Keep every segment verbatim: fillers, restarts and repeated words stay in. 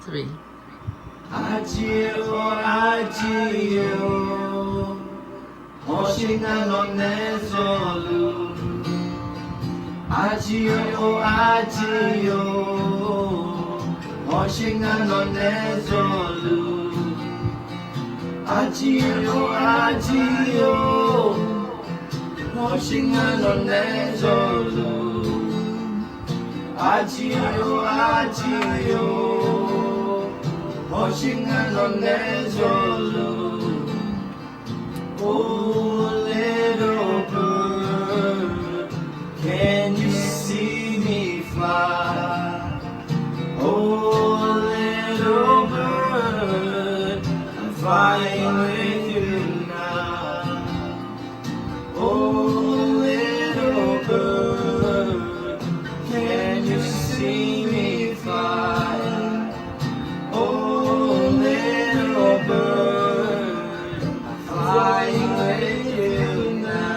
Three. Aqjeq-or aqjeq-or, hawsher ngar nawq nae zawluf. Aqjeq-or aqjeq-or, hawsher ngar nawq nae zawluf. Aqjeq-or aqjeq-or, hawsher ngar nawq nae zawluf. Aqjeq-or aqjeq-or, hawsher ngar nawq nae zawluf. Oh little bird, can you see me fly? Oh little bird, I'm flying with you now. Oh little bird, can you see me fly? Oh little bird, I'm flying with you now.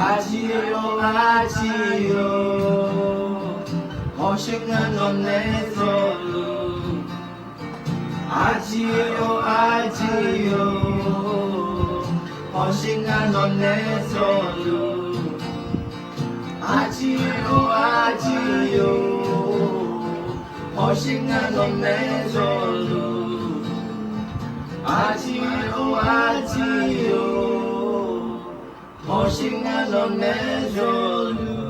Aqjeq-or aqjeq-or, hawsher ngar nawq nae zawluf. Aqjeq-or aqjeq-or, hawsher ngar nawq nae zawluf. Aqjeq-or aqjeq-or, hawsher ngar nawq nae zawluf. Aqjeq-or aqjeq-or, hawsher ngar nawq nae zawluf.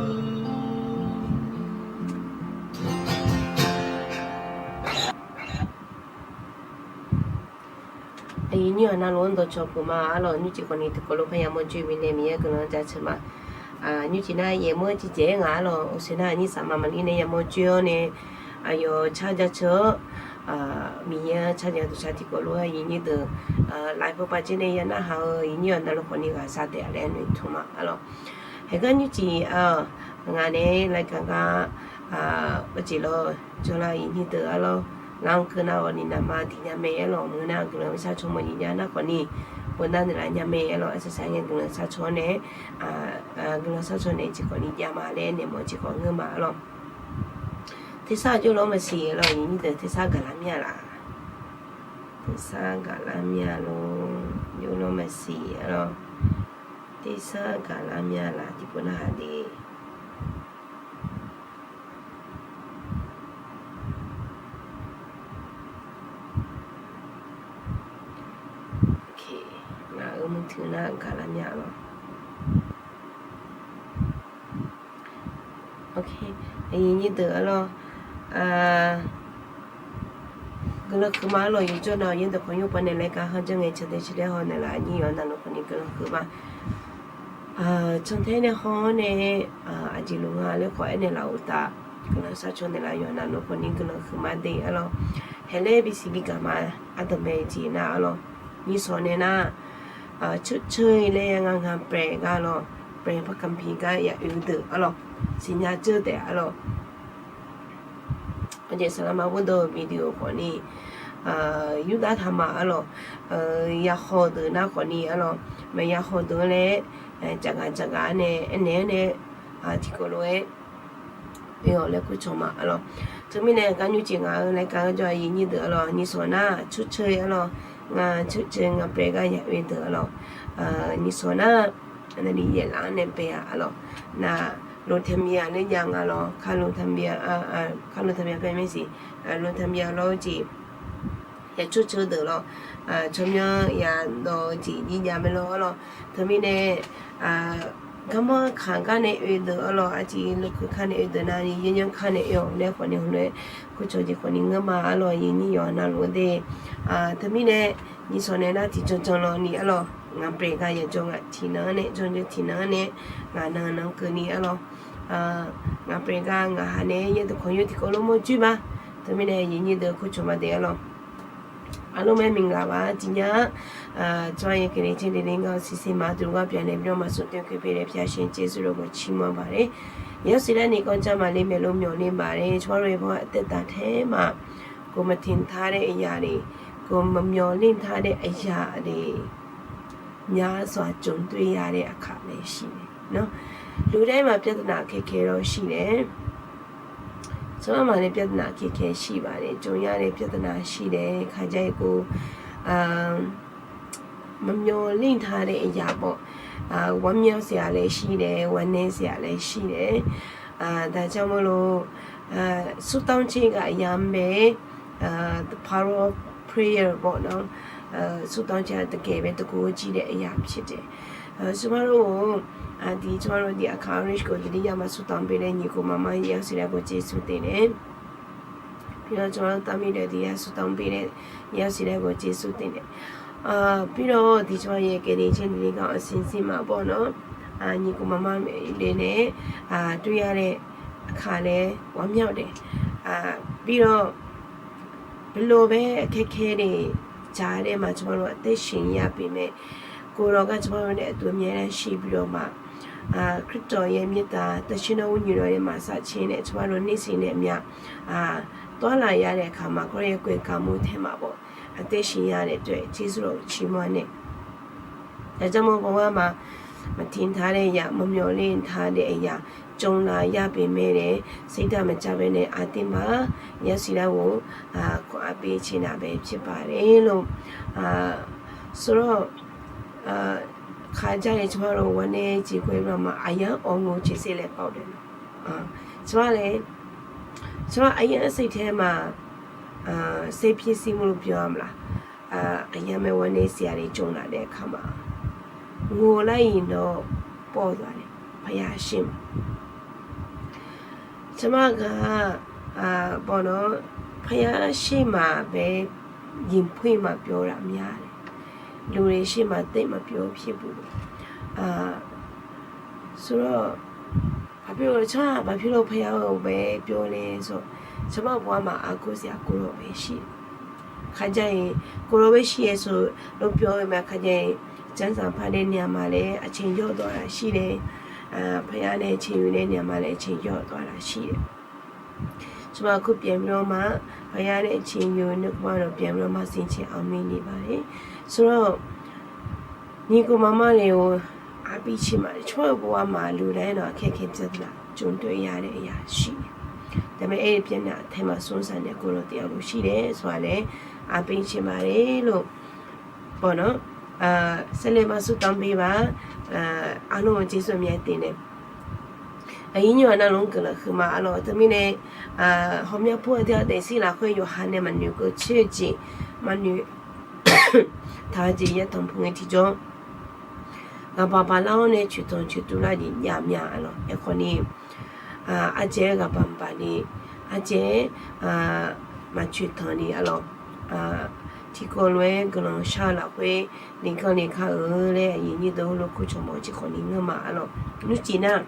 Aqyuif nyir-awq navluf-anr dawqcawq puq ma arlawq. Nymrcif khawfni tiqkawv lof par yamawr joer bifnaeq Miqyaer guiqlanq jaceuq ma. Nymrcif nar yaeqmawr-aer tiqjeq-aer ngaq arlawq, oqshoe nar aqnyir safma maqlir nae yamawr joer-awr nae, aqyawf car jaceuq-awr, Miqyaer-anr car jaceuq, dawqshaq tiqkawv lof-aer aqyuif nyir deuq, laiq pov pavjer nae ya narhaq-eu aqyuif nyir-awq navluf khawfni ghaqza taef-a laer noeqtmq ma arlawq. Haeqgar nymrcif-aq, ngaq nae laeqgaq gar, aqjeq lawr jawrlar aqyuif nyir deuq arlawq. Ngaq-anr keuv nar-awq ni naqma diq nya mae arlawq. Maqngeur nar guiqlanq sharcaw mawf nyiq nya nar khawfni, bawnar naeqlaf nya mae arlawq. Arsaq saq ngae guiqlanq sharcaw nae, guiqlanq sharcaw nae jeq khawfni jav ma laer naeq mawf jeq khawf ngeur ma arlawq. Tersar aqjox lawr maqsiq arlawq, aqyuif nyir deuq tersar gaqlar mir-a laf. Tersar gaqlar mir-a lor, aqjox lawr maqsiq arlawq. Tersar gaqlar mir-a laf tiqpov narhaq de. Ngaq-euq murtui nar gaqlar mir-a lor. Aqyuif nyir deuq arlawq, guiqlanq huiqma arlawq. Yawqjawr nav-awq yaerdawq pawqnymr pawnaeq laer gar kharjanr ngae, cantae ciqlaer haw naeqlaf aqnyir yawqha navluf khawfni guiqlanq huiqma. Cantae nae haw-awr nae, aqjeq luf nga laer khawf aernaeq laf-euq uqtaf, guiqlanq sharcaw naeqlaf yawqha navluf khawfni guiqlanq huiqma de arlawq. Haeq laer bisiq bigaq ma. Ardanqbae jeq nar arlawq, nyiqsawq nae nar, ชดเชย laer nga nga แปล gar arlawq, แปล พระคัมภีร์ gar ya oe deuq arlawq, siqnya dzeur taef arlawq. Aqjeq saqlaqma bawrdawr-eu video khawfni, Yurdav taqma arlawq, yahaw deuq nar khawfni arlawq, maqyahaw deuq-anr laer, jaqgaq jaqgaq-anr nae aernaeq-anr nae, tiqkawv lof-aer oe-awq laer kurcawq ma arlawq. Teumirnae gar nymrcif ngaq-euq laer gar-anr jawr aqyuif nyir deuq arlawq, nyiqsawq nar ชดเชย arlawq, nga ชดเชย nga แปล gar ya oe deuq arlawq, nyiqsawq nar nani yaeflaf-anr nae bae-a arlawq. Nar ลงทะเบียน laer jav nga lawr, เข้าลงทะเบียน เข้าลงทะเบียน bae mae siq, ลงทะเบียน lawr-eu jeq ya ชดเชย deuq lawr, tsawrmyanr ya dawv-eu jeq jir jav mae lawr arlawq. Teumirnae garmanr kaq gar nae oe deuq arlawq, aqjeq lofkeuv kar nae oe deuq navni, yanyanr kar nae oe-awq laer khawfni hmq lof-aer kurcawq jeq khawfni ngeur ma arlawq, aqyuif nyir yawqha navluf-eu de. Teumirnae nyiqsawq nae nar tiqjanr janr lawni arlawq, ngaq แปล gar ya jawr ngaq tiqnan-anr nae, janr jawr tiqnan-anr nae, ngaq nan nan keuvni arlawq, ngaq แปล gar ngaqha nae yaerdawq pawqnymr tiqkawv lof mawr joer ma. Teumirnae aqyuif nyir deuq kurcawq ma de arlawq. Arlawq mae မင်္ဂလာပါ jeq nya-a, tsawrhaq ya keuvle jeq le le nga-awr siqseq ma duq gar pyaeqnaeq byanma smq toeq koeq pyaeqnaeq pyaq sheuq jeq suf lof gawq cir ma baq le. Yawsiq lar ni kawv jar maqle, maeqlo myawq le baq le, tsawrhaq lof-aer baw-aer taev taq taer ma. กลัวมาทิ้งท้ายได้อีกอย่างหนึ่ง กลัวมาမျှော်လင့်ท้ายได้อีกอย่างหนึ่ง များစွာကြုံတွေ့ရတဲ့အခါလည်းရှိတယ်နော်။ လူတိုင်းမှာပြဿနာအခက်အခဲတော့ရှိတယ်။ Armaf nae ပြဿနာ kekae shir baf nae, jawr yar nae ပြဿနာ shir nae, kaq jar-ir kov, maqmyawf ler taq nae aqyaq bawf, ဝမ်းမြောက်စရာလည်းရှိတယ်, ဝမ်းနည်းစရာလည်းရှိတယ်. Daqjamawr lo, ဆုတောင်းခြင်းက အရမ်းပဲ the power of prayer ပေါ့နော်. ဆုတောင်းခြင်းက တကယ်ပဲ တကူအကြီးတဲ့အရာဖြစ်တယ်. ကျွန်မတို့ကို ဒီကျွန်မတို့ဒီအခါ orange ကို သတိရမှ ဆုတောင်းပေးတဲ့ ညီအစ်ကိုမမကြီး ရောက်စေတဲ့အတွက် ကျေးဇူးတင်တယ်. ပြီးတော့ ကျွန်မတို့ သားမီးတွေ ဒီက ဆုတောင်းပေးတဲ့ ရောက်စေတဲ့အတွက် ကျေးဇူးတင်တယ်. အာ၊ ပြီးတော့ ဒီကျွန်မရဲ့ ကယ်တင်ခြင်း ဒီနေ့က အစီအစဉ်မှာပေါ့နော်၊ အာ၊ ညီအစ်ကိုမမကြီးတွေနဲ့ အာ၊ တွေ့ရတဲ့အခါလည်း ဝမ်းမြောက်တယ်။ အာ၊ ပြီးတော့ ဘယ်လိုပဲ အခက်အခဲတွေကြားထဲမှာ ကျွန်မတို့ အသက်ရှင်ရပေမဲ့ ကိုယ်တော်က ကျွန်မတို့နဲ့အတူ အမြဲတမ်းရှိပြီးတော့မှ အာ၊ ခရစ်တော်ရဲ့ မေတ္တာ၊ သန့်ရှင်းသောဝိညာဉ်တော်ရဲ့ မဆာခြင်းနဲ့ ကျွန်မတို့ နေ့စဉ်နဲ့အမျှ အာ၊ သွားလာရတဲ့အခါမှာ ကိုယ့်ရဲ့ ကွယ်ကာမှုထဲမှာပေါ့၊ အသက်ရှင်ရတဲ့အတွက် ကျေးဇူးတော်ကို ချီးမွမ်းတယ်။ ဒါကြောင့်မို့ ဘဝမှာ မထင်ထားတဲ့အရာ၊ မမျှော်လင့်ထားတဲ့အရာ ကြုံလာရပေမဲ့လည်း စိတ်ဓာတ်မကျဘဲနဲ့ အသင့်ပါ၊ ရောက်ရှိတာကို အာ၊ ခွန်အားပေးချင်တာပဲ ဖြစ်ပါတယ်လို့။ အာ၊ ဆိုတော့၊ အာ၊ ခါကြရင် ကျွန်မတို့ ဝမ်းနည်းကြေကွဲပြီးတော့မှ အရမ်းအော်ငိုချင်စိတ်လည်း ပေါက်တယ်နော်။ အာ၊ ကျွန်မလည်း၊ ကျွန်မ အရမ်းစိတ်ထဲမှာ၊ အာ၊ စိတ်ဖိစီးမှုလို့ ပြောရမလား၊ အာ၊ အရမ်းပဲ ဝမ်းနည်းစရာတွေ ကြုံလာတဲ့အခါမှာ ငိုလိုက်ရင်တော့ ပေါ့သွားတယ်၊ ဘုရားရှေ့မှာ။ ကျွန်မက၊ အာ၊ ပေါ့နော်၊ ဘုရားရှေ့မှာပဲ ရင်ဖွင့်မှ ပြောတာများတယ်။ လူတွေရှေ့မှာ သိပ်မပြောဖြစ်ဘူး။ အာ၊ ဆိုတော့၊ ဘာဖြစ်လို့၊ ကျွန်မ ဘာဖြစ်လို့ ဘုရားကိုပဲ ပြောလဲဆိုတော့၊ ကျွန်မဘဝမှာ အားကိုးစရာ ကိုယ်တော်ပဲရှိတယ်။ ခါကြရင်၊ ကိုယ်တော်ပဲရှိတယ်ဆိုလို့ ပြောပေမဲ့ ခါကြရင် ကျမ်းစာဖတ်တဲ့နေရာမှာလည်း အချိန်လျော့သွားတာရှိတယ်။ အာ၊ ဘုရားနဲ့ အချိန်ယူတဲ့နေရာမှာလည်း အချိန်လျော့သွားတာရှိတယ်။ ကျွန်မ အခုပြန်ပြီးတော့မှ ဘုရားနဲ့ အချိန်ယူ၊ နှုတ်ကပတ်တော် ပြန်ပြီးတော့မှ ဆင်ခြင် အောင်မေ့နေပါတယ်။ ဆိုတော့၊ ညီအစ်ကိုမမတွေကို အားပေးချင်ပါတယ်။ ကျွန်မတို့ဘဝမှာ လူတိုင်းတော့ အခက်အခဲ ပြဿနာ ကြုံတွေ့ရတဲ့အရာ ရှိတယ်။ ဒါပေမဲ့ အဲ့ဒီပြဿနာထဲမှာ စွန့်စားတဲ့ ကိုယ်တော်တစ်ယောက်ပဲ ရှိတယ်ဆိုတာလည်း အားပေးချင်ပါတယ်လို့ ပေါ့နော်။ အာ၊ ဆက်လက်မှ ဆုတောင်းပေးပါ။ အာ၊ အားလုံးကို ကျေးဇူးအများကြီးတင်တယ်။ ညီညွတ်အားလုံး ကလပ်ႁိုမ အားလုံး တမီးနဲ့၊ အာ၊ ဟောင်းမြတ်ဖို့ အသင်း အသင်း စည်းလာခွင့် ယိုဟန်နဲ့ မနုၤကို ချစ်ကြည်၊ မနုၤ ထားကြည် ရန်သူဖုံငယ်ထီကျော် ghaqbaq baqlar-awr nae coeqtanq coeqtuvlar jeq jav mya-a lawq. Aerkhawf ni, aqjeq ghaqbaq baq ni, aqjeq maqcoeqtanq ni-a lawq. Tiqkawv lof-aer guiqlanq shar-eu lafkhoer, liqganr liqkar-euq laer aqyuif nyir deuq heulof kur cawq mawf-eu tiqkawv ni ngeur ma-a lawq. Nymrcif nar,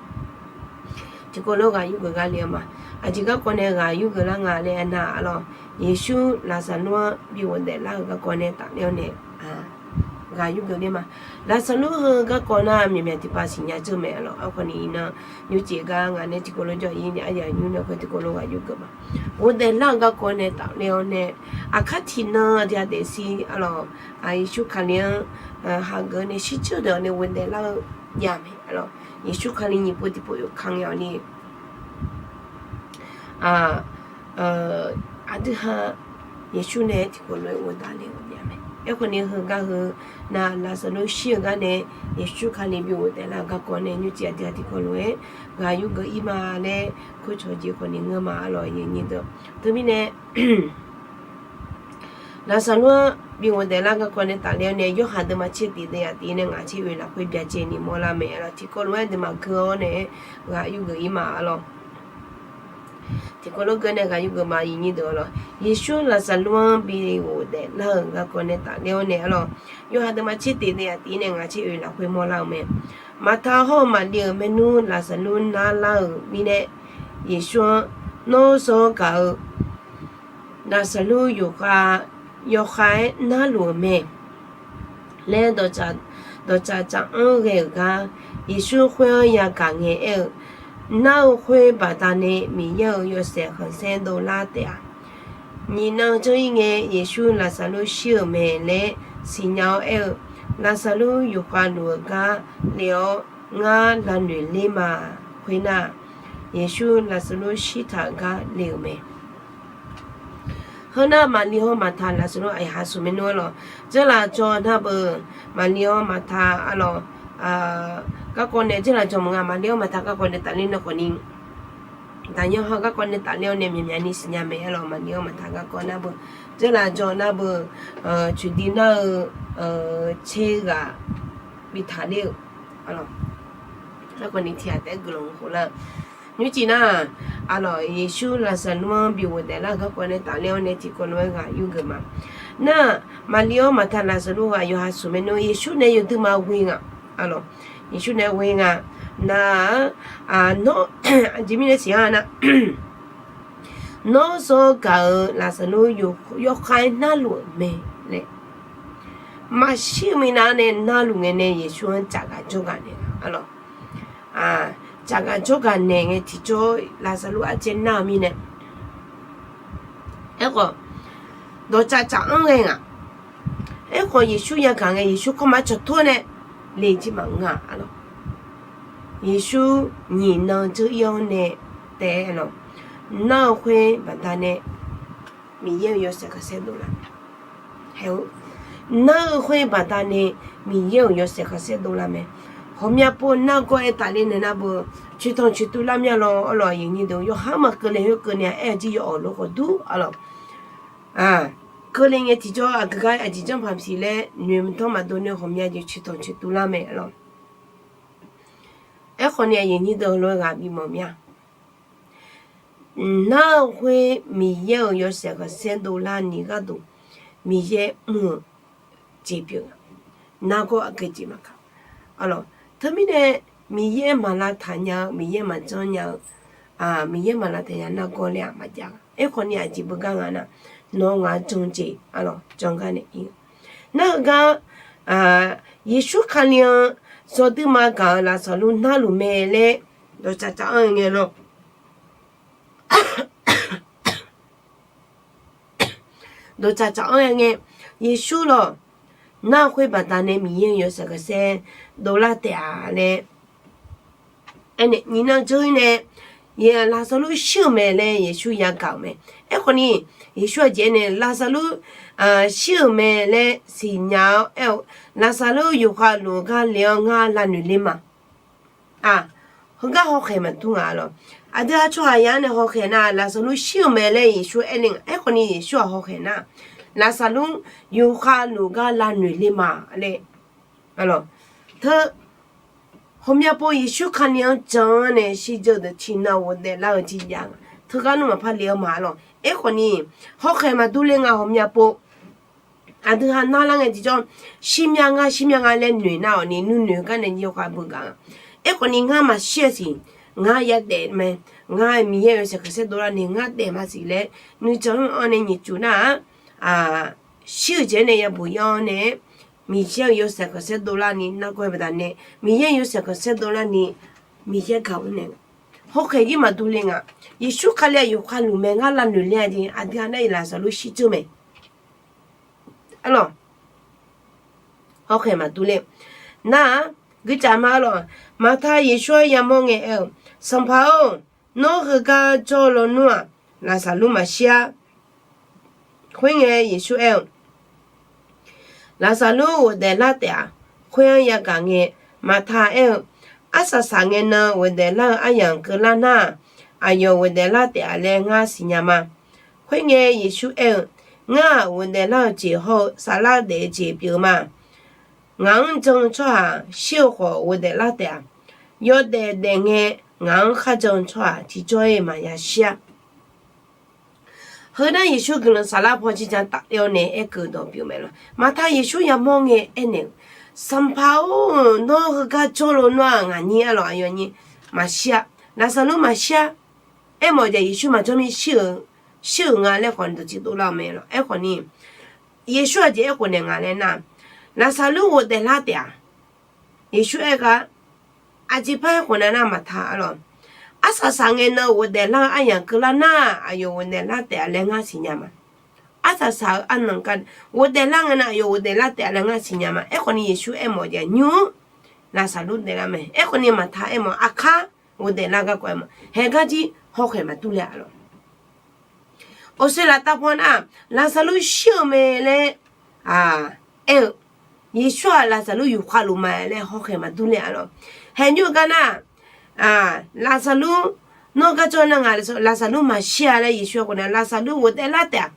tiqkawv lof ghaq yurgeuf gar le-eu ma. Aqjeq garkawv nae ghaq yurgeuf lar nga laer aernar-a lawq, Yeqsur Laqzaqlof-anr bi ghofdaef lar-euq garkawv nae tafler-awr nae ghaq yurgeuf ler ma. Laqzaqlof heu garkawv nar, myaqmyaq tiqpav siqnya dzeur mae-a lawq. Aerkhawf ni iqnan, nymrcif gar ngaq nae tiqkawv lof jawr-ir nae aryaq nymr nae khoer tiqkawv lof ghaq yurgeuf ma. Ghofdaef lar-euq garkawv nae tafler-awr nae, aqkar tiqnan aqdui-a daefzir-a lawq, Yeqsur Kali-anr hageuf nae shirdzeur deuq nae ghofdaef lar-eu jav mae-a lawq. Yeqsur Kali nyiq pov tiqpov yawkaq ngae-awq ni, aqdui ha Yeqsur nae tiqkawv lof-aer ghofdaef le-eu jav mae. Aerkhawf ni heugar heu nav Laqzaqlof shir-eu gar nae, Yeqsur Kali bi ghofdaef lar-eu garkawv nae nymrcif aqdui-a tiqkawv lof-aer ghaq yurgeuf-ir ma laer kur cawq jeq khawf ni ngeur ma-a lawq, aqyuif nyir deuq. Teumirnae, Laqzaqlof-anr bi ghofdaef lar garkawv nae tafler-awr nae, Yorhaq deuvma tser tiq deuv yaf tiq nae ngaq tser oeq lafkhoer byacaevni mawrlar mae-a lawq. Tiqkawv lof-aer deuvma geur-awr nae ghaq yurgeuf-ir ma-a lawq. Tiqkawv lof geur nae ghaq yurgeuf ma, aqyuif nyir deuq-a lawq. Yeqsur Laqzaqlof-anr bi ghofdaef lar-euq garkawv nae tafler-awr nae-a lawq, Yorhaq deuvma tser tiq deuv yaf tiq nae ngaq tser oeq lafkhoer mawrlar-eu mae. Maqta hawr-eu Maqli-euq maernmr Laqzaqlof narlar-euq mirnae, Yeqsur-anr, Nawr zawr gaq-eu Laqzaqlof yawkhav, yawkhav-aer narluf-eu mae laer dawqtsaf, dawqtsaf tsaf-anr ghae-euq gar, Yeqsur khoer-anr yagaq ngae aer-eu, Nar-eu khoer baqdanae Miqyaer-euq yawshaef khanqsaer dovlar taef-a. Nyiq nan janr-ir ngae, Yeqsur Laqzaqlof shir-euq mae laer siqnya-awr aer-eu, Laqzaqlof yawkhav luf-eu gar le-awr ngar lavnoeq ler ma. Khoernar, Yeqsur Laqsaqlur shirtaq-euq gar le-euq mae. Heu nar, Maqli hawr Maqtaq Laqsaqlur aqyawf ha smq maernmr-ar lawq. Dzeurlaf jawr nar beu, Maqli hawr Maqtaq-ar lawq, garkawv nae dzeurlaf jawr maqnga. Maqli hawr Maqtaq garkawv nae tafler nae khawfni, daqyan ha garkawv nae tafler-awr nae myaqmyaq ni siqnya mae-ar lawq. Maqli hawr Maqtaq garkawv nar beu, dzeurlaf jawr nar beu, coeqdui nar-eu tser ghaq bi taqler-eu, garkawv ni tiq ghaq taef-aer guiqlanq khof lar-eu. Nymrcif nar, aqlawq, Yeqsur Laqsaqlur-anr bi ghofdaef lar-eu garkawv nae tafler-awr nae tiqkawv lof-aer ghaq yurgeuf ma. Nar, Maqli hawr Maqtaq Laqsaqlur ghaq yawqha smq maernmr Yeqsur nae yawduima ghoe nga. Aqlawq, Yeqsur nae ghoe nga. Nar-aq, nawr, aqjeq mirnae siq-a nar, nawr zawr gaq-euq Laqsaqlur yawkhav-aer narluf-euq mae laer, maqshir-eu minav nae narluf ngae nae Yeqsur-anr cafgaq jawrgaq naeq-a lawq. Cafgaq jawrgaq naeq ngae tiqjawr Laqsaqlur ardzae nar-eu mirnae, aerkhawf, dawqcaf caf-anr ghae nga. Aerkhawf, Yeqsur yagaq ngae Yeqsur kawrmaf-anr cawqtor nae le jir maqngeur-a lawq. Yeqsur nyiq nan dzeur ir-awr nae taef-aer lawq, nar-eu khoer baqdanae Miqyaer-euq yawshaef khanqsaer dovlar. Hae-eu, nar-eu khoer baqdanae Miqyaer-euq yawshaef khanqsaer dovlar mae. Ghawqmya pov nargawr-aer tafler nae nar beu, coeqtanq coeqtuv lar mya lawr-ar lawq. Aqyuif aqnyir deuq, yawqha-anr maqkeuvle khoerkeuvni-aq aer-eu jir yaw-awq lof khawf dur-ar lawq. Keuvle ngae tiqjawr aqgeu gar aqjeq janrpaq maqsiq laer noeqdanr maqdov nae ghawqmya jeq coeqtanq coeqtuv lar mae-ar lawq. Aerkhawfni aqyuif aqnyir deuq, lof-aer ghaq bimawf mya. Nar-eu khoer Miqyaer-euq yawshaef khanqsaer dovlar ni gharduq Miqyaer mr-eu jeq pyeuf nga. Nargawr aqgeu jeq maqkaq. Teumirnae Miqyaer maqlavtaq nya-eu, Miqyaer maqjanr nya-eu, Miqyaer maqlavtaq nya nargawr laer-aq maqjav-a. Aerkhawfni aqjeq beugar nga nar, nawr ngaq-anr jan jeq-ar lawq, jan gar nae ir-eu. Nar-eu gar, Yeqsur Kali-anr zawduima gaq-euq Laqsaqlur narluf mae laer dawqcaf caf-anr ngae lawr. Dawqcaf caf-anr ngae, Yeqsur lawq, nar-eu khoer baqdanae Miqyaer-euq yawshaef khanqsaer dovlar taef-a laer aernaeq nyiq nan dzeur-ir nae, Laqsaqlur shir-euq mae laer Yeqsur yagaq-euq mae. Aerkhawfni, Yeqsur aqjeq aernaeq Laqsaqlur shir-euq mae laer siqnya-awr aer-eu, Laqsaqlur yufkhav luf-eu gar le-awr ngar lavnoeq ler ma. Heugar hawkhaeq maqdur nga-ar lawq. Aqdui-aq tsawrhaqzaq-anr nae hawkhaeq nar, Laqsaqlur shir-euq mae laer Yeqsur aer le nga. Aerkhawfni Yeqsur-aq hawkhaeq nar, Laqsaqlur yufkhav luf-eu gar lavnoeq ler ma laer. Teu, ghawqmya pov Yeqsur Kali-anr jan-anr nae shirdzeur deuq tiqnan ghofdaef lar-eu jeq jav nga. Teugar nmr maqpar le-eu ma-ar lawq. Aerkhawfni, hawkhaeq maqdur le nga ghawqmya pov. Aqdui ha narlar ngae tiqjawr, shirmya nga shirmya nga laer noeq nar-awq ni nuinoeq gar nae yawkhav beugar nga. Aerkhawfni ngar maqshir-a siq, ngar yadaef mae, ngar Miqyaer-euq yawshaef khanqsaer dovlar ni ngar daef ma siq laer nuijan-anr anr nae nyiq cuf nar-aq, shir-euq jeq-anr nae yabuq yar-awr nae, Miqyaer-euq yawshaef khanqsaer dovlar ni nargawr-aer baqdanae, Miqyaer-euq yawshaef khanqsaer dovlar ni Miqyaer gaq-anr nae, hawkhaeq jir maqdur le nga. Yeqsur Kali-aq yufkhav luf mae ngar lavnoeq ler-a jeq, aqdui ha nar-iq Laqsaqlur shirdzeur mae. Arlawq, hawkhaeq maqdur le. Nar-aq, guicaf ma-ar lawq. Maqta Yeqsur-anr yamawr ngae aer-eu, Sanqpaq-or, nawr heugar jawr lawnmr-aq, Laqsaqlur maqshir-ar. Khoerngae Yeqsur aer-eu, Laqsaqlur ghofdaef lar taef-aq. Khoer-anr yagaq ngae, Maqta aer-eu, Arsaq saq ngae nan ghofdaef lar-eu aryamq keuvlar nar-aq, aqyawf ghofdaef lar taef-a laer ngar siqnya ma. Khoerngae Yeqsur aer-eu, Ngar-aq, ghofdaef lar-eu jeq hawr-eu saflar daef-eu jeq pyeuf-eu ma. Ngaq-anr jan-eu tsawrhaq shir-eu khawf ghofdaef lar taef-a. Yawdaef daef ngae, ngaq-anr kharjan-eu tsawrhaq tiqjawr-iq maqya shir-ar. Heu nar Yeqsur guiqlanq saflar paw ciqjan tafler-awr nae aerkeuv dawq pyeuf mae lawq. Maqta Yeqsur yamawr ngae aernaeq-eu, Sanqpaq-or, nawr heugar jawr lawnmr-aq, ngaq nyir-ar lawq, aqyawf nyir maqshir-ar. Laqsaqlur maqshir-ar. Aermawf-eu jeq Yeqsur maqjawr mir shir-euq, shir-euq nga laer khawf dawqtsuif dovlar-eu mae lawq. Aerkhawfni, Yeqsur aqjeq aerkhof naeq nga laer nar, Laqsaqlur ghofdaef lar taef-a. Yeqsur aer gar, aqjeq par aerkhof nar nar Maqta-ar lawq. Arsaq saq ngae nan ghofdaef lar-eu aryamq keuvlar nar-aq, aqyawf ghofdaef lar taef-a laer ngar siqnya ma. Arsaq saq-eu arnan gar ghofdaef lar ngae nan aqyawf ghofdaef lar taef-a laer ngar siqnya ma. Aerkhawfni Yeqsur aermawf-eu jeq nymr-anr Laqsaqlur daeflar mae. Aerkhawfni Maqta aermawf-eu aqkar ghofdaef lar garkawv aer ma. Haeq gar jir hawkhaeq maqdur le-a lawq. Awqshoe laftav paw nar, Laqsaqlur shir-euq mae laer aer-eu, Yeqsur-aq Laqsaqlur yufkhav luf ma laer hawkhaeq maqdur le-a lawq. Haeq nymr-eu gar nar, Laqsaqlur, nawr gar jawr nar nga, Laqsaqlur maqshir-a laer Yeqsur aer khawf nae, Laqsaqlur ghofdaef lar taef-aq,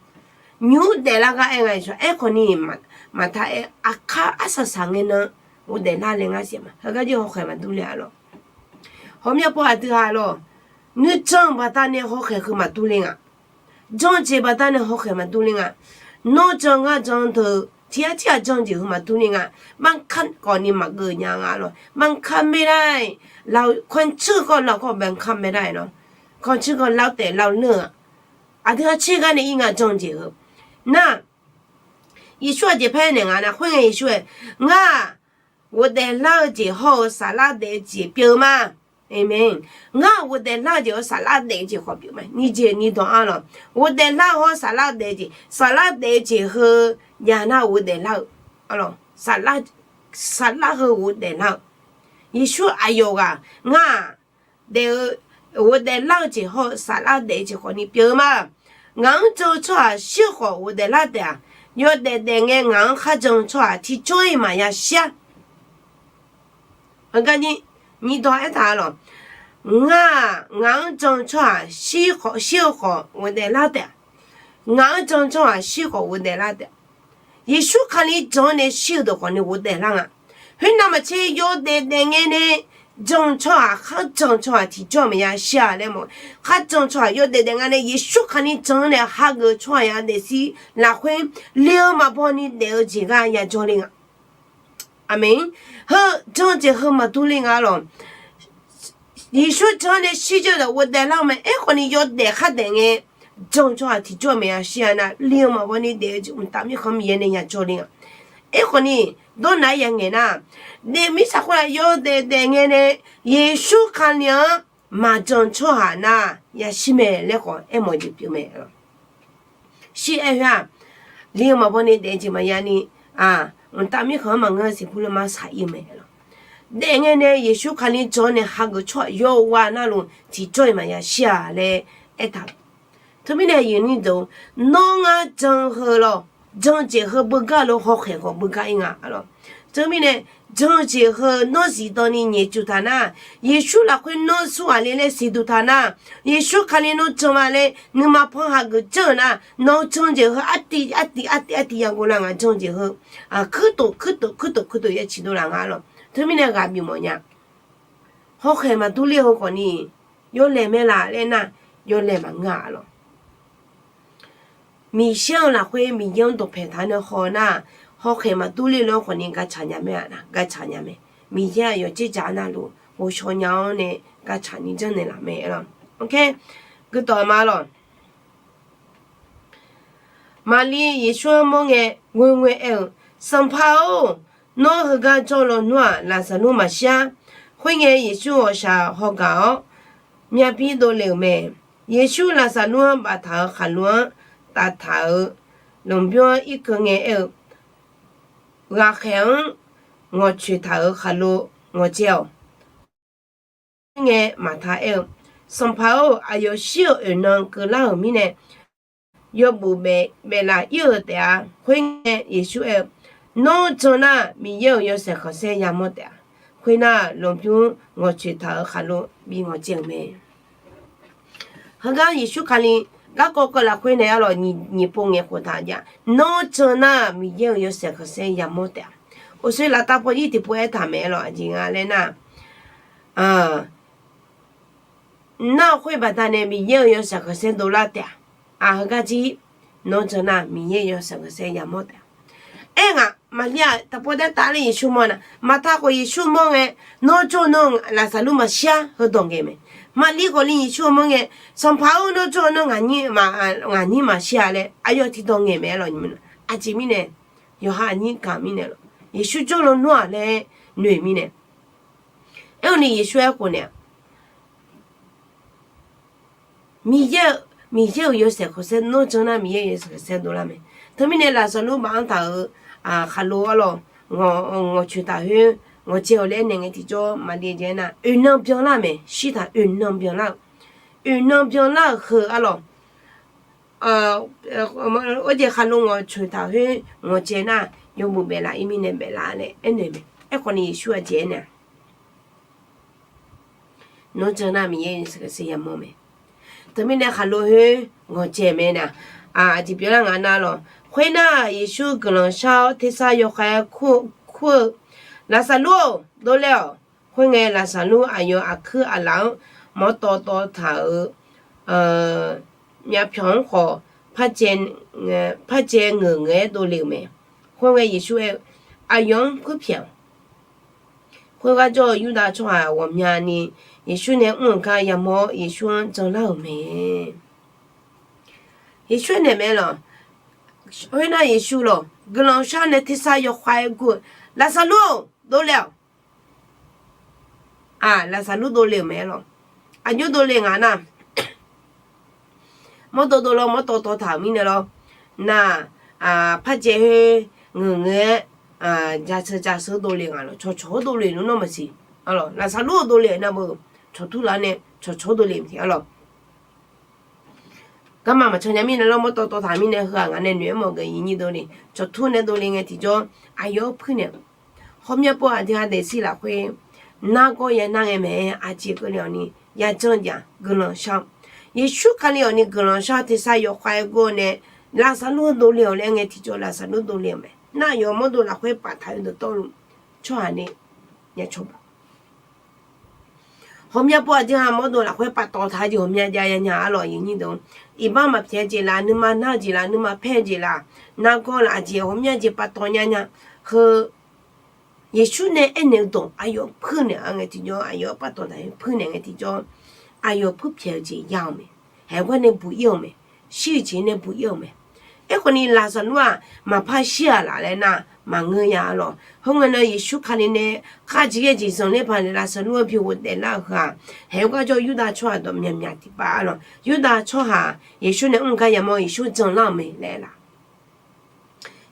nymq-mr daeflar gar aer nga Yeqsur. Aerkhawf ni, maqta aer, aqkar arsaq saq ngae nan ghofdaef lar le ngar siq ma. Heugar jir hawkhaeq maqdur le-a lawq. Hawmya paw aqdui-a lawq, nuijan-eu baqdanae hawkhaeq heu maqdur le nga. Janjeq baqdanae hawkhaeq maqdur le nga. Nawr jan ngar jan deuq tiq yar tir ghaq janjeq heu maqdur le nga. บางครั้ง khawf ni maqgeuf nya nga lawq. บางครั้งไม่ได้ เรา ความเชื่อก็ เราก็ บางครั้งไม่ได้เนาะ ความเชื่อก็ แล้วแต่ เราเลือก aqdui arcaer gar nae ir nga janjeq heu. Nar, Yeqsur aqjeq paer naeq nga nar, khoerngae Yeqsur-aer, ngar-aq, ghofdaef lar-eu jeq hawr-eu saflar daef-eu jeq pyeuf-eu ma. Aqmeq. Ngar-aq, ghofdaef lar-eu jeq hawr saflar daef-eu jeq khawf pyeuf ma. Nyiq jeq nyiq dawq-a lawq. Ghofdaef lar-eu hawr saflar daef-eu jeq, saflar daef-eu jeq heu jav nar ghofdaef lar-eu, saflar heu ghofdaef lar-eu. Yeqsur aqyawf ghaq ngar-aq, daef-eu, ghofdaef lar-eu jeq hawr-eu saflar daef-eu jeq khawf ni pyeuf-eu ma. Ngaq-anr jan-eu tsawrhaq shir-eu khawf ghofdaef lar taef-aq, yawdaef daef ngae ngaq-anr kharjan-eu tsawrhaq tiqjawr-iq maqya shir-a. Aqgar nyiq dawq aertaq-a lawq. Ngar-aq, ngaq-anr jan-eu tsawrhaq shir-eu khawf ghofdaef lar taef-aq, ngaq-anr jan-eu tsawrhaq shir khawf ghofdaef lar taef-aq, Yeqsur Kali jan-anr nae shir-eu deuq khawf ni ghofdaef lar nga. Khoernav maqtser yawdaef daef ngae nae jan-eu tsawrhaq, kharjan-eu tsawrhaq tiqjawr maqya shir-a laer mawf. Kharjan-eu tsawrhaq yawdaef daef nga nae Yeqsur Kali jan-anr nae hageuf-eu tsawrhaq ya daefzir lafkhoer le-eu maqbaw ni daef-eu jeq gar yajawr le nga. Aqmeq. Heu jan-eu jeq heu maqdur le nga lawq. Yeqsur jan-anr nae shir jawr-eu deuq ghofdaef lar-eu mae. Aerkhawf ni yawdaef khardaef ngae jan-eu tsawrhaq tiqjawr maqya shir-a nar, le-eu maqbaw ni daef-eu jeq mqtav mirkhanq Miqyaer nae yajawr le nga. Aerkhawf ni, dawrnav-aer yangaeq nar, daef mirtsaq khoertav yawdaef daef ngae nae Yeqsur Kali-anr maqjan-eu tsawrhaq nar yashir mae laer khawf aermawf jeq pyeuf mae. Shir-aer khoer-aq, le-eu maqbaw ni daef-eu jeq maqya ni, mqtav mirkhanq-anr maqngeur-eu siqpur lar ma shaq-ir-eu mae lawq. Daef ngae nae Yeqsur Kali jan-anr nae hageuf tsawrhaq yawqghaq navluf tiqjawr-iq maqya shir-a laer aertaq. Teumirnae aqyuif aqnyir deuq, nawr ngar jan heu lawq, jan jeq heu beugar lof hawkhaeq khawf beugar-ir nga lawq. Teumirnae jan jeq heu nawr zifdan ni nyaefcuq taq nar, Yeqsur lafkhoer nawr surghaq le laer siqduq taq nar, Yeqsur Kali nawr jan ma laer nuima pan hageuf janr-euq nar, nawq-eu jan jeq heu artiv artiv artiv artiv yagov lar nga. Jan jeq heu kuirtof kuirtof kuirtof kuirtof ya ciqdov laf nga lawq. Teumirnae ghaq bif mawf nya. Hawkhaeq maqdur ler-eu khawf ni yawlaeq mae laf laer nar, yawlaeq maqngeur-a lawq. Miqyaer-euq lafkhoer Miqyaer-anr dawqpaeq taq-anr nae haw nar, hawkhaeq maqdur ler-eu khawf ni gacaq nya mae-a nar, gacaq nya mae. Miqyaer aqyawf dzerdzaq-anr navluf ghovshaw nya-awr nae gacaq ni janrnaeq laf mae lawq. Guirdawq ma lawq. Maqlir Yeqsur-anr mawr ngae, ghoe ngae aer-eu, Sanqpaq-or, nawr heugar jawr lawnmr-aq, Laqsaqlur maqshir-ar. Khoerngae, Yeqsur ghawqshaq hawgaq-awr, myavbir dovle-euq mae. Yeqsur Laqsaqlur-anr baftaq-euq khaqlo-anr taftaq-euq lmqbymr-anr irkeuv ngae aer-eu, Ghaqkhaeq-anr ngawqtsoeq taq-euq khaqlo ngawqdzae-awq. Khoerngae, Maqta aer-eu, Sanqpaq-or, aqyawf shir-euq oeq nan keuvlar-euq mirnae, yawbuf baef baeflaf ir-euq taef-a. Khoerngae, Yeqsur aer-eu, Nawr jan nar, Miqyaer-euq yawshaef khanqsaer yamawr taef-a. Khoernar, lmqbymr ngawqtsoeq taq-euq khaqlo bi ngawqdzae-euq mae. Heugar Yeqsur Kali garkawv keuv lafkhoer nae arlawq, nyiq pov ngaeq khoftaq jav, Nawr jan nar, Miqyaer-euq yawshaef khanqsaer yamawr taef-a. Uqshoe laftav paw ir tiqpov aertaq mae arlawq, aqjeq nga laer nar, nar-eu khoer baqdanae Miqyaer-euq yawshaef khanqsaer dovlar taef-a. Aq, heugar jir, Nawr jan nar, Miqyaer-euq yawshaef khanqsaer yamawr taef-a. Aer ngaq, Maqlir-aq taqpov daer taf laer Yeqsur mawr nar, Maqta khawf Yeqsur mawr ngae, Nawr jawr nar, Laqsaqlur maqshir-ar, heudawq ngaeq mae. Maqlir khawf li Yeqsur mawr ngae, Sanqpaq-or, nawr jawr nar, ngaqnyir maqshir-a laer aqyawf tiqdawq ngaeq mae arlawq. Aqjeq mirnae, yawqha aqnyir gaq mirnae lawq, Yeqsur jawr lawnmr-aq laer noeq mirnae. Aerkhawf ni Yeqsur aerkhof naeq-aq, Miqyaer-eu, Miqyaer-euq yawshaef khanqsaer, nawr jan nar Miqyaer-euq yawshaef khanqsaer dovlar mae. Teumirnae Laqsaqlur baf-anr taq-euq khaqlo arlawq, ngawqtsoeq taq khoer ngawqjae-awq laer aernaeq ngae tiqjawr, Maqliv jeq aernar, oeqnan byanlar-euq mae. Shirtaq oeqnan byanlar-eu, oeqnan byanlar-euq heu arlawq, arjeq khaqlo ngawqcoeq taq khoer ngawqjae nar, yawmuiq baeflaf-ir mirnae baeflaf laer aernaeq mae. Aerkhawf ni Yeqsur aqjeq aernaeq-a, Nawr jan nar Miqyaer-euq yawshaef yamawr mae. Teumirnae khaqlo khoer ngawqjae mae nar, aqjeq pyeuflar nga nar lawq. Khoernar, Yeqsur guiqlanq shar-awr tersar yawkhav-aer kur-eu, Laqsaqlur-or, dovle-awq. Khoerngae, Laqsaqlur aqyawf aqkuir aqlaf-anr mawrtawv tawv taq-euq myavpyawq-anr khawf, parjae ngeuq ngeur-aer dovle-euq mae. Khoerngae, Yeqsur aer-eu, Aqyawf-anr puirpyaeq-awq. Khoergar jawr-eu Yurdav tsawrhaq ghawqmyani Yeqsur nae mr-euq gar yamawr-awr, Yeqsur-anr janlar-euq mae. Yeqsur aernaeq mae lawq. Khoernar, Yeqsur lawq, guiqlanq shar nae tersar yawkhav-aer gur-eu, Laqsaqlur-or, dovle-awq. Laqsaqlur dovle-euq mae lawq. Aqjox dovle nga nar, mawrdov dov lawr, mawrtawv tawv taq-euq mirnae lawr, nar, parjae khoer ngeuq ngeur-aer, jaceuq jaceuq dovle nga lawq. Cawqcawq-anr dovle nmr nawr maqsiq. Laqsaqlur-eu dovle-euq nar, cawqtur laf nae cawqcawq-anr dovle-euq mae lawq. Garma maqcan nya mirnae lawr, mawrtawv tawv taq mirnae heu-aq, ngaq nae noeq-aer mawf-eu nyiq dovle, cawqtur nae dovle ngae tiqjawr, aqyawf-anr puirnaeq-awq. Ghawqmya pov aqdui-a daefzir lafkhoer nargawr yanar ngae mae-aer aqjeq keuvle-awq ni, yajan jeq-aq guiqlanq shar-awq. Yeqsur Kali-awq ni guiqlanq shar-awr tersar yawkhav-aer gur-awr nae, Laqsaqlur-anr dovle-awq laer ngae tiqjawr, Laqsaqlur dovle-euq mae. Nar aqyawf mawrdov lafkhoer paftaq-eu dawqtawvluf tsawrhaq ni nyacawba Ghawqmya pov aqdui-aq mawrdov lafkhoer paftawf taq-eu jeq ghawqmya jav ya nya arlawq, aqyuif aqnyir deuq. Iqbax maqpyaeq-eu jeq laf, nuima nar-eu jeq laf, nuima paer-eu jeq laf, nargawr laf, aqjeq ghawqmya jeq paftawf nya nya. Heu Yeqsur nae aernaeq-eu dawq aqyawf puirnaeq-a ngae tiqjawr, aqyawf paftawf taq-aer puirnaeq ngae tiqjawr, aqyawf puirpyaeq-eu jeq ya-euq mae. Haeq gar nae buq-ir-euq mae. Shir-eu jeq nae buq-ir-euq mae. Aerkhawf ni Laqsaqlur-aq maqpar shir-aq laf laer nar, maqngeur ya arlawq. Khoerngae nar Yeqsur Kali nae khavjeq yaerjeq zanqler paq nae Laqsaqlur-anr bi ghofdaef lar-euq heu-aq, haeq-eu gar jawr-eu Yurdav tsawrhaq dawq myaqmyaq tiqpav arlawq. Yurdav tsawrhaq Yeqsur nae mr-eu gar yamawr-eu Yeqsur janlar-euq mae laer laf.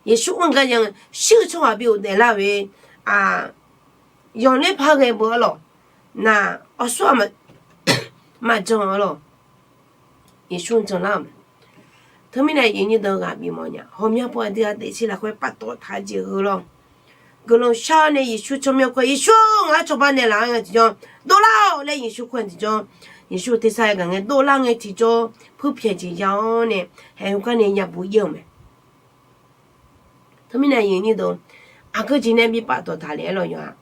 Yeqsur mr-eu gar ya, shir-eu tsawrhaq bi ghofdaef lar-euq-e, zanqler paq ghae beu arlawq. Nar, awsur-aq maqjan arlawq. Yeqsur janlar-euq mae. Teumirnae aqyuif aqnyir deuq ghaq bifmawf nya. Ghawqmya pov aqdui-aq daefzir lafkhoer paftawf taq-eu jeq heu lawr. Guiqlanq shar-awr nae Yeqsur tsawrmyanr kur-aer, Yeqsur-or, ngar cawba naeqlaf-a ngae tiqjawr, dovlar-awq laer Yeqsur kur-eu tiqjawr, Yeqsur tersar-aer gaq ngae dovlar ngae tiqjawr, puirpyaeq jeq ya-awr nae, haeq-eu gar nae yabuq-ir-euq mae. Teumirnae aqyuif aqnyir deuq, aqgeu jeq nae bi paftawf taq le arlawq yawqha.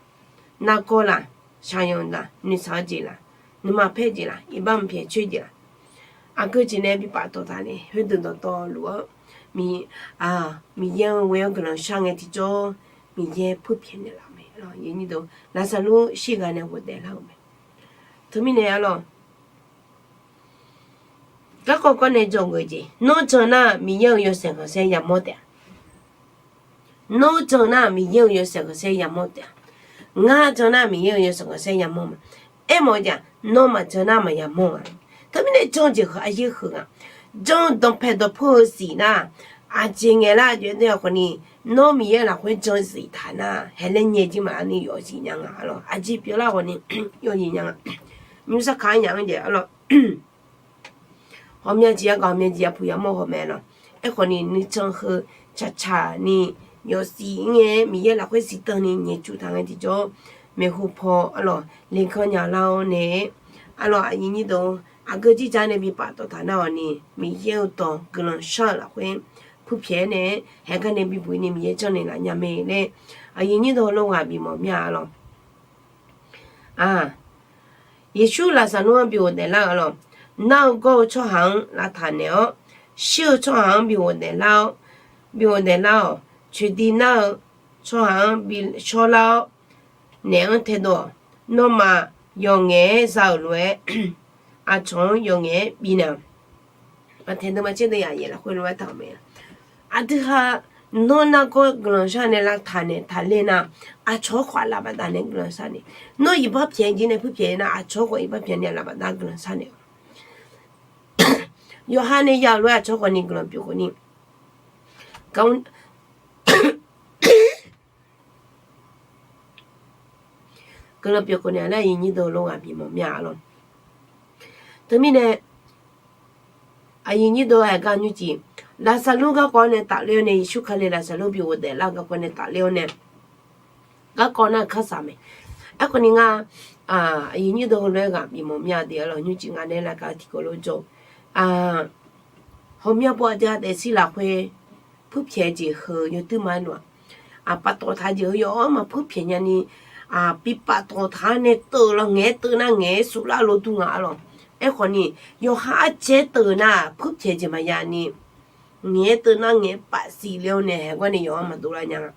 Nargawr laf, shaqyanq laf, nuisaq-eu jeq laf, nuima paer jeq laf, iqbax maqpyaeq coer jeq laf, aqgeu jeq nae bi paftawf taq le. Khoerdeuq dawqtawvluf-anr Miqyaer-anr ghae-awr guiqlanq shar ngae tiqjawr, Miqyaer puirpyaeq naeqlaf-euq mae. Laqsaqlur shir ghaq nae ghofdaef lar-euq mae. Teumirnae arlawq, garkawv kawv nae dzawgeuf jeq, nawr jan nar Miqyaer-euq yawshaef khanqsaer yamawr taef-a. Nawr jan nar Miqyaer-euq yawshaef khanqsaer yamawr taef-a. Ngar jan nar Miqyaer-euq yawshaef khanqsaer yamawr ma. Aermawf-eu jeq-aq, nawr maqjan nar maqya mawr nga. Teumirnae jan jeq heu aryaer heu nga. Jan danqpaeq danqpur-eu siq nar, aqjeq ngaeqlar aqjox-aer deuv-a khawf ni, nawr Miqyaer lafkhoer jan zif taq nar, haeq laer nyae jir maqaer ni yawzif nya nga arlawq. Aqjeq pyeuflar khawf ni yawzif nya nga. Nymrsar kaq-anr nya-anr jeq arlawq. Ghawqmya jeq yagaq, ghawqmya jeq yapuq yamawr haw mae lawq. Aerkhawf ni nuijan heu caqcaq ni yawzif ngae, Miqyaer lafkhoer zifdan ni nyaeq cuf taq ngae tiqjawr, maeqhu paw arlawq leganr nya lar-awr nae, arlawq aqyuif aqnyir deuq, aqgeu jirdzaq nae bi paftawf taq nar-awq ni, Miqyaer-euq dawq guiqlanq shar-euq lafkhoer puirpyaeq-aer nae, haeq gar nae bibuq ni Miqyaer janrnaeq laf nya mae laer, aqyuif aqnyir deuq, lof ghaq bifmawf mya arlawq. Yeqsur Laqsaqlur-anr bi ghofdaef lar-eu arlawq. Nar-eu gawr-eu tsawrhaq-anr lavtaq naeq-awr, shir-eu tsawrhaq-anr bi ghofdaef lar-awr, bi ghofdaef lar-awq. Coeqdui nar-eu tsawrhaq-anr bi shawrlar-awr, naef-anr taedov-awq. Nawmaf yawqngaef-aer za-euq lof-aer, aqcawq-anr yawqngaef-aer bifnaeq-awq. Aqtaeq deuvma caer deuv yaf yaef lafkhoer lof-aer taq-euq mae. Aqdui ha, nawr nargawr guiqlanq shar nae lavtaq naeq taqler nar, aqcawq-anr khawf aqlaf bafdav nae guiqlanq shar naeq. Nawr iqbax pyaeq jir nae puirpyaeq nar, aqcawq-anr khawf iqbax pyaeq nae aqlaf bafdav guiqlanq shar naeq-awq. Yawqha nae ya-euq lof-aer aqcawq khawf ni guiqlanq pyeuf khawf ni, gar, guiqlanq pyeuf khawf naeq laer aqyuif nyir deuq lof ghaq bifmawf mir-a lawr. Teumirnae aqyuif nyir deuq-aer gar nymrcif, Laqsaqlur garkawv-anr nae tafler-awr nae, Yeqsur Kali Laqsaqlur bi ghofdaef lar garkawv nae tafler-awr nae, garkawv nar-eu karsaq mae. Aerkhawf ni ngar aqyuif nyir deuq heulof-aer ghaq bifmawf mir-a de-a lawr. Nymrcif nga nae laer gar tiqkawv lof jawr-eu, hawmya pov aqdui-a daefzir lafkhoer puirpyaeq jeq heu yawduir ma-aer luf-aq, paftawf taq jeq heu yawf-anr maqpuirpyaeq nyani, bi paftawf taq-anr nae teuv lawr ngaeq-aer teuv nar ngaeq-aer suvlar lof dur nga-a lawr. Aerkhawf ni yawqha arcaev-aer teuv nar puirpyaeq jeq maqya ni, ngaeq-aer teuv nar ngaeq-aer pafsif le-awr nae haeq gar nae yawf-anr maqdov lar nya nga.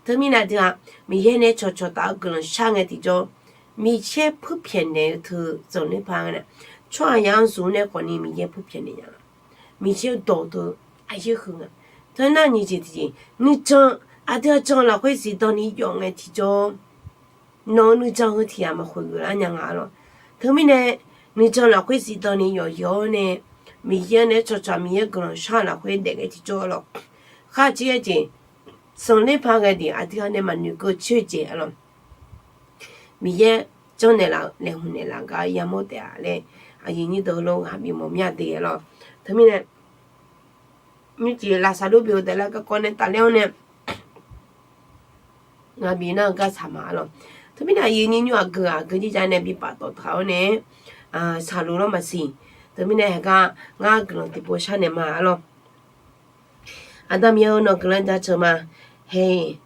Teumirnae aqdui-aq, Miqyaer nae cawqcawq taf-eu guiqlanq shar ngae tiqjawr, Miqyaer puirpyaeq naeq-eu teu zanqler par-a nae, tsawrhaqzaq-anr zmq nae khawf ni Miqyaer puirpyaeq naeq nya nga. Miqyaer-eu dawq teu aqyaer heu nga. Teunar nyiq jeq tiqjeq, nuijan, aqdui-aq jan lafkhoer zifdan ni yawf ngae tiqjawr, nawq-eu nuijan heu tiq ghaq maqkhoeq geuflar nya nga-a lawr. Teumirnae nuijan lafkhoer zifdan ni yawf yawf-awr nae, Miqyaer nae cawqcawq Miqyaer guiqlanq shar-eu lafkhoer daef ngae tiqjawr-a lawr. Khar caer-eu jeq, zanqler par ghae deuq aqdui-a nae maqnoeq keuv coer-eu jeq-a lawr. Miqyaer janrnaeq laf-eu laeqhmq naeqlaf gar yamawr taef-a laer, aqyuif nyir deuq heulof ghaq bifmawf mir-a de-a lawr. Teumirnae nymrcif Laqsaqlur bi ghofdaef lar garkawv nae tafler-awr nae, ghaq bif nar-eu gar saq ma-a lawr. Teumirnae aqyuif nyir nymr aqgeu aqgeu jirjav nae bi paftawf taq-awr nae, saqluf lawr maqsiq. Teumirnae haeq gar ngar guiqlanq tiqpov sharnaeq ma-a lawr. Aqda Miqyaer-eu nawq guiqlanq jaceuq ma. Haeq,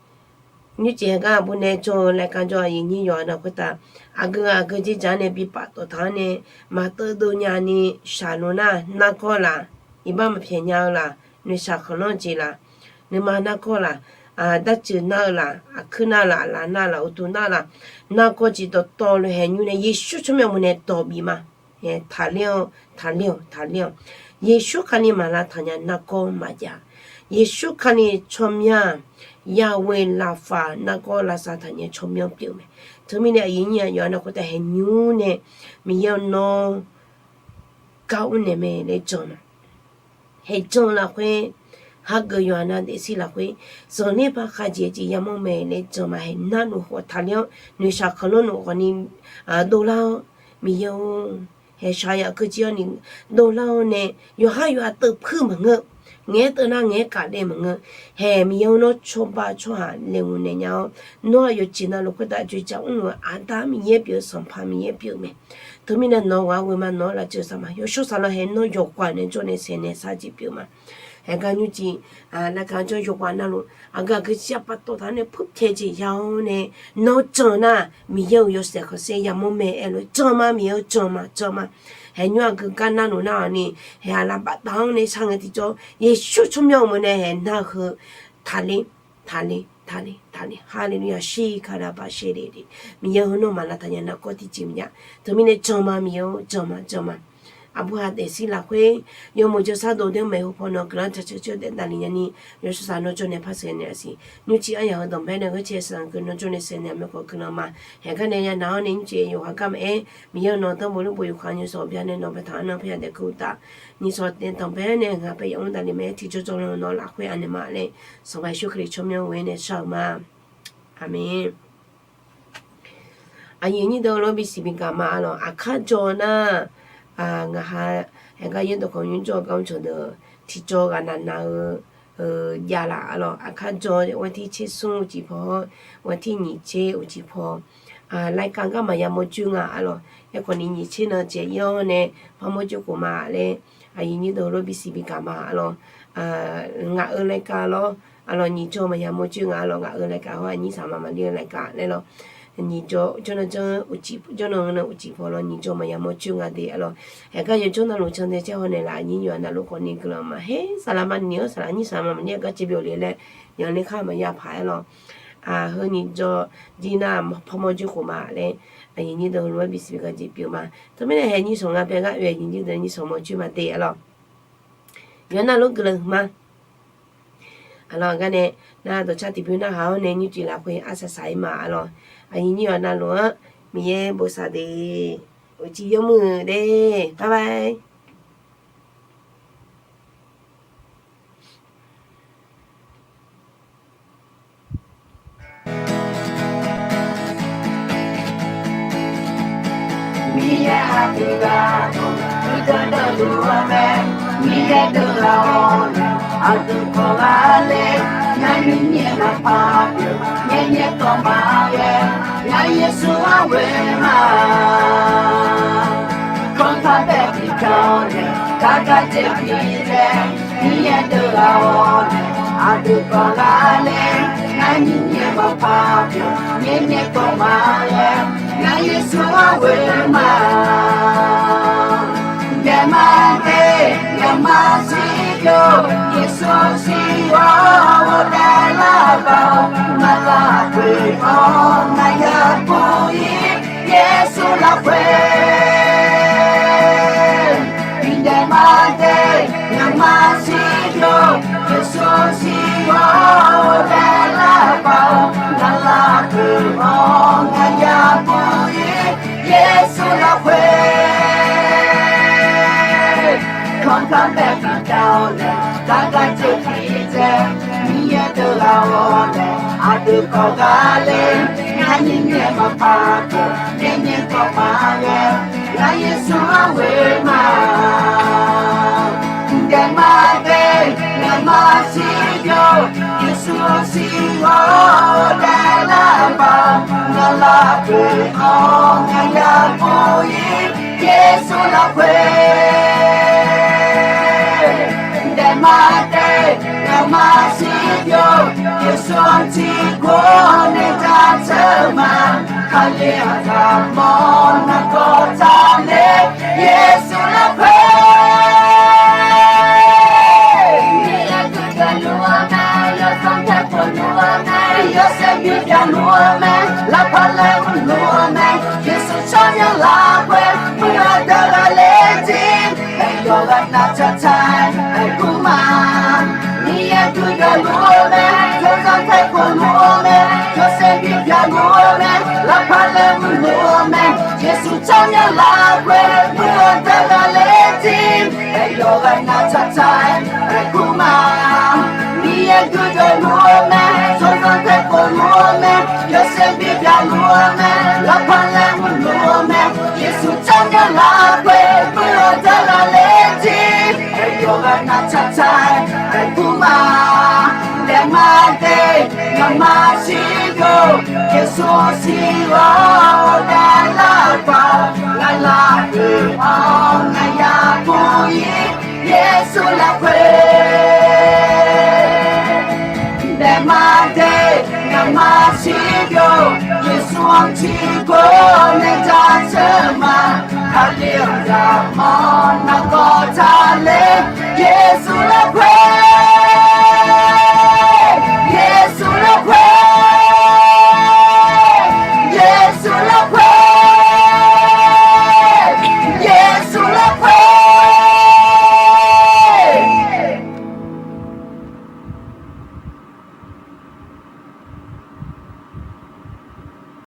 nymrcif haeq gar aqbur nae jawr-eu laeqkar jawr aqyuif nyir yawqha-anr khoertav, aqgeu aqgeu jirjav nae bi paftawf taq-awr nae, maqteuv dov nya ni, saqluf nar nargawr laf, iqbax maqpyaeq nya-eu laf, noeqshaq khanqlanr jeq laf, nuima nargawr laf, darcuiv nar-eu laf, aqkuir nar-eu laf, aqlaf nar-eu laf, uqduq nar-eu laf, nargawr jeq dawqtawvluf haeq nymr nae Yeqsur tsawrmyanr meuq nae dawq bif ma. Taqler-awr, taqler-awq, taqler-awq. Yeqsur Kali maqlavtaq nya nargawr maqjav. Yeqsur Kali tsawrmyanr-aq, Yahweh Rapha nargawr lavsav taq nya tsawrmyanr pyeuf mae. Teumirnae aqyuif nyir-aq yawqha-anr khoertav haeq nymr nae Miqyaer-eu nawr gar mrnaeq mae laer jan ma. Haeq jan lafkhoer, hageuf yawqha nav daefzir lafkhoer, zanqler par khajeq jeq yamawr mae laer jan ma. Haeq narluf khawf taqler-awr, noeqshaq khanqlanr luf khawf ni dovlar-awr, Miqyaer-or, haeq shaqyaq keuv jir-awr ni dovlar-awr nae, yawqhar yawqha teuv puir maqngeur. Ngaeq-aer teuv nar ngaeq-aer kaf daef maqngeur. Haeq Miqyaer-or, nawr cawba tsawrhaq laeqhmq naeq nya-awr, nawr-aq yawqjeq navluf khoertav joeqjaq mrluf-eu Aqda Miqyaer pyeuf-eu Sanqpaq Miqyaer pyeuf-eu mae. Teumirnae nawq-eu ghaq-anr ghoe ma, nawq-anr lavcuiv sar ma. Yawshawr saqlaq haeq nawr yawqghaq nae jawr nae saeqnaeq sar jeq pyeuf ma. Haeq gar nymrcif, laeqkaq jawr yawqghaq navluf aqgeu aqgeu jir-aq paftawf taq-awr nae puirpyaeq jeq ya-awr nae, nawr jan nar Miqyaer-euq yawshaef khanqsaer yamawr mae aer lof jan ma. Miqyaer-or, jan ma, jan ma. Haeq nymr aqgeu gar narluf nar-awq ni, haeq aqlaf baftav-anr nae shar ngae tiqjawr, Yeqsur tsawrmyanr meuq nae haeq nar-eu heu taqler, taqler, taqler, taqler. Haleluya, shir kala baqsher le le. Miqyaer-or, nawr maqlavtaq nya nargawr tiqjeq maqjav. Teumirnae jan ma, Miqyaer-or, jan ma, jan ma. Aqbur ha daefzir lafkhoer, yawmuiq jawrsar dov daer maeqhu paw nawq guiqlanq jaceuq coer daef davle nyani, yawshawr saqlaq nawr jawr nae par saeqnaeq-a siq. Nymrcif aryaq heu danqbae nae ghaer cae saqlaq keuv nawr jawr nae saeqnaeq-a maeqhu paw guiqlanq ma. Haeq gar nae ya nav-awr nae nymrcif yawqha gar maqaer, Miqyaer-or, nawq danrbof lurbof yawqha nymrcif bya nae nawq baetaq-anr nar paer yadaq keuv uqtaf, nymrcif danqbae nae ghaq paer yamr davle mae. Tiqjawr jawrlan nawq lafkhoer anaeq ma laer, Sanqpaq Yeqsur Kali tsawrmyanr ghoe nae shar-eu ma. Aqmeq. Aqyuif nyir deuq lor bisiq bigaq ma-a lawq. Aqkar jawr nar, ngaq ha, haeq gar yaerdawq kawq nymr jawr-eu gar mr cawq deuq tiqjawr ghaq navnav-eu jav laf-a lawq. Aqkar jawr วันที่ tsersmr uqcif paw-awr, วันที่ nyiq tser uqcif paw, laeqkaq gar maqya mawrjoer nga-a lawq. Aerkhawf ni nyiq tser nan caev ir-awr nae par mawrjoer khof ma laer, aqyuif nyir deuq lor bisiq bigaq ma-a lawq. Ngaq-euq laeqkaq lawr, a lawq, nyiq jawr maqya mawrjoer nga-a lawq. Ngaq-euq laeqkaq hawr aqnyir saqma maqlir-eu laeqkaq laer lawr, nyiq jawr jawrnan janr uqcif jawrnan nan uqcif paw lawr nyiq jawr maqya mawrjoer nga de-a lawq. Haeq gar yawjawr navluf can dae caer haw naeqlaf aqnyir yawqha navluf khawf ni guiqlanq maqher saqlaq maqnir-awr saqlaq nyir saqma maqnir-a gar caev bi-awq le laer, yanqler khar maqya paq-aer lawq. Heu nyiq jawr jir nar par mawrjoer khof ma laer, aqyuif nyir deuq lor-aer bisiq bigaq jeq pyeuf ma. Teumirnae haeq nyir sanq nga paer gar oe aqyuif nyir deuq nyir sanq mawrjoer ma de-a lawq. Yawqha navluf guiqlanq huiqma. Aqlawq, gar nae nar dawqcar tiqbymr narhaq-awr nae nymrcif lafkhoer arsaq saq-ir ma-a lawq. Aqyuif nyir yawqha navluf-anr Miqyaer bosav de. Uqcif yawmuiq de. Bye bye. Aqdui gharduq uiqdui deuv-eu mae, Miqyaer deuv-awr nae aqdui kawv ghaq ler. Ngar nyiq nyaef maqpar pyeuf, nyaef nyaef kawv maqghae, ngar Yeqsur-anr ghoe ma. Kanr kar bae tiqkawv nae, gar gar dzae pir laer, Miqyaer deuv-awr nae aqdui kawv ghaq ler. Ngar nyiq nyaef maqpar pyeuf, nyaef nyaef kawv maqghae, ngar Yeqsur-anr ghoe ma. Daef ma daef, ngaq ma siqbyov, Yeqsur siq-awr ghofdaef lar bav-awr, ngaq lafkhoer-anr ngaq ya bur-ir, Yeqsur lafkhoer. Daef ma daef, ngaq ma siqbyov, Yeqsur siq-awr ghofdaef lar bav-awr, ngaq lafkhoer-anr ngaq ya bur-ir, Yeqsur lafkhoer. Kanr kar bae tiqkawv nae, gar gar dzae pir laer, Miqyaer deuv-awr nae aqdui kawv ghaq ler. Ngar nyiq nyaef maqpar pyeuf, nyaef nyaef kawv maqghae, ngar Yeqsur-anr ghoe ma. Daef ma daef, ngaq ma siqbyov, Yeqsur siq-awr ghofdaef lar bav-awr, ngaq lafkhoer-anr ngaq ya bur-ir, Yeqsur lafkhoer. Daef ma daef, ngaq ma siqbyov, Yeqsur-anr tiqkawv nae jaceuq ma. Kali-aq zaqmawr nargawr taqler, Yeqsur lafkhoer. Miqyaer guiqlanq luf-eu mae, yawsanr taeq khof luf-eu mae, yawshaef bi byaq luf-eu mae, lavpaq laeqhmq luf-eu mae, Yeqsur tsawrmyanr lafkhoer muiq-eu deuq ghaqler jir, aqyawf ghaq nav taqtaq-aer aerkur ma. Miqyaer guiqlanq luf-eu mae, yawsanr taeq khof luf-eu mae, yawshaef bi byaq luf-eu mae, lavpaq laeqhmq luf-eu mae, Yeqsur tsawrmyanr lafkhoer muiq-eu deuq ghaqler jir, aqyawf ghaq nav taqtaq-aer aerkur ma. Miqyaer guiqlanq luf-eu mae, yawsanr taeq khof luf-eu mae, yawshaef bi byaq luf-eu mae, lavpaq laeqhmq luf-eu mae, Yeqsur tsawrmyanr lafkhoer muiq-eu deuq ghaqler jir, aqyawf ghaq nav taqtaq-aer aerkur ma. Daef ma daef, ngaq ma siqbyov, Yeqsur siq-awr ghofdaef lar bav-awr, ngaq lafkhoer-anr ngaq ya bur-ir, Yeqsur lafkhoer. Daef ma daef, ngaq ma siqbyov, Yeqsur-anr tiqkawv nae jaceuq ma. Kali-aq zaqmawr nargawr taqler, Yeqsur lafkhoer.